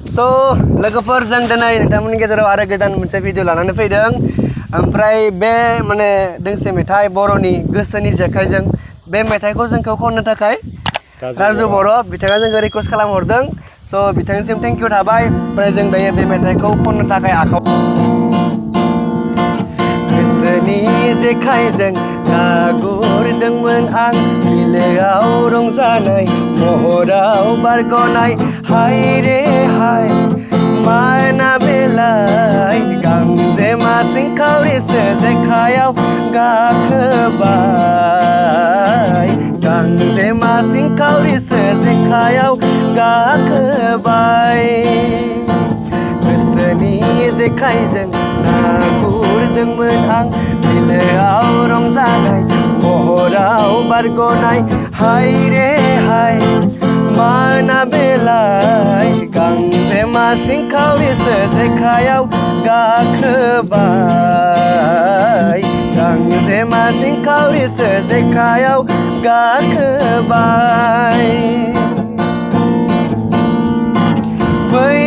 So लोगोफोर जों दिनै नोंथांमोननि गेजेराव आरो गोदान मोनसे भिडिअ लानानै फैदों ओमफ्राय बे माने दोंसे मेथाइ बर'नि गोसोनि जेखाइजों बे मेथाइखौ जोंखौ खननो थाखाय राजु बर' बिथाङा जोंखौ रिक्वेस्ट खालामहरदों स' बिथांनिसिम थेंक इउ थाबाय ओमफ्राय जों दायो बे मेथाइखौ खननो थाखाय आखायाव गोसोनि जेखाइजों ना गुरदोंमोन आं बिलोआव रंजानाय महराव बारग'नाय हाय रे हाय माना बेलाय गांजेमा सिंखावरिसो जेखाइयाव गाखोबाय गांजेमा सिंखावरिसो जेखाइयाव गाखोबाय गोसोनि जेखाइजों ना गुरदोंमोन आं बिलोआव रंजानाय महराव बारग'नाय हाय रे हाय माना बेलाय गांजेमा सिंखावरिसो जेखाइयाव गाखोबाय गांजेमा सिंखावरिसो जेखाइयाव गाखोबाय बै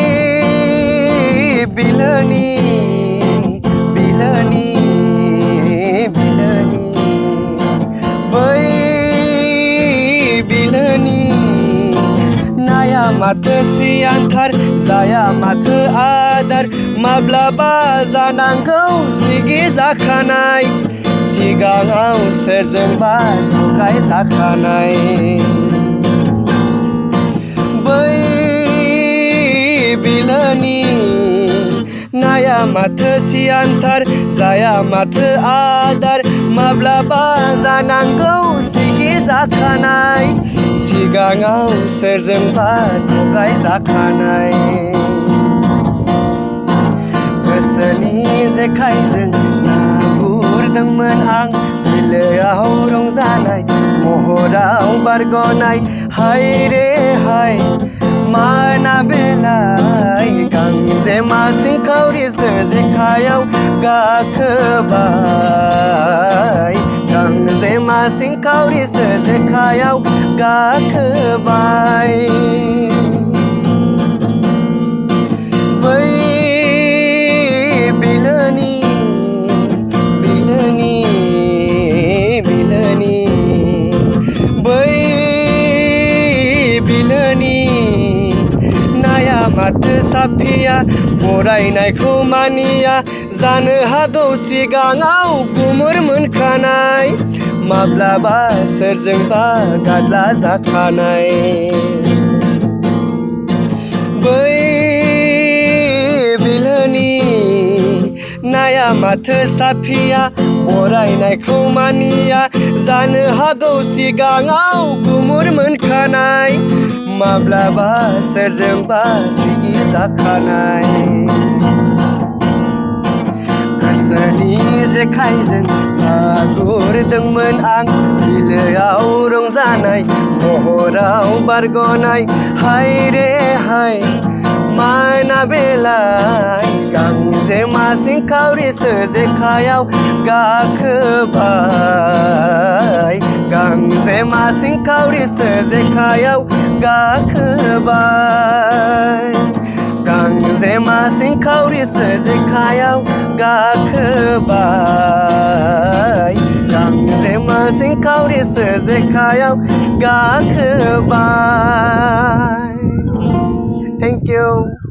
बिलोनि बै बिलोनि नाया माथो सियानथार जाया माथो आदार माब्लाबा जानांगौ सिगि जाखानाय सिगाङाव सोरजोंबा थगाय जाखानाय बै बिलोनि नाया माथो सियानथार जाया माथो आदार माब्लाबा जानांगौ सिगि जाखानाय सिगाङाव सोरजोंबा थगाय जाखानाय गोसोनि जेखाइजों ना गुरदोंमोन आं बिलोआव रंजानाय महराव बारग'नाय हाय रे हाय माना बेलाय गांजेमा सिंखावरिसो जेखाइयाव गाखोबाय गांजेमा सिंखावरिसो जेखाइयाव गाखोबाय बै बिलोनि बै बिलोनि नाया माथो साफिया बरायनायखौ मानिया जानो हागौ सिगाङाव गुमुर मोनखानाय माब्लाबा सोरजोंबा गादला जाखानाय बै बिलोनि नाया माथो साफिया बरायनायखौ मानिया जानो हागौ सिगाङाव गुमुर मोनखानाय माब्लाबा सोरजोंबा सिगि जाखानाय गोसोनि जेखाइजों ना गुरदोंमोन आं बिलोआव रंजानाय महराव बारग'नाय हाय रे हाय माना बेलाय गांजेमा सिंखावरिसो जेखाइयाव गाखोबाय गांजेमा सिंखावरिसो जेखाइयाव गाखोबाय गांजेमा सिंखावरिसो जेखाइयाव गाखोबाय गांजेमा सिंखावरिसो जेखाइयाव गाखोबाय Thank you.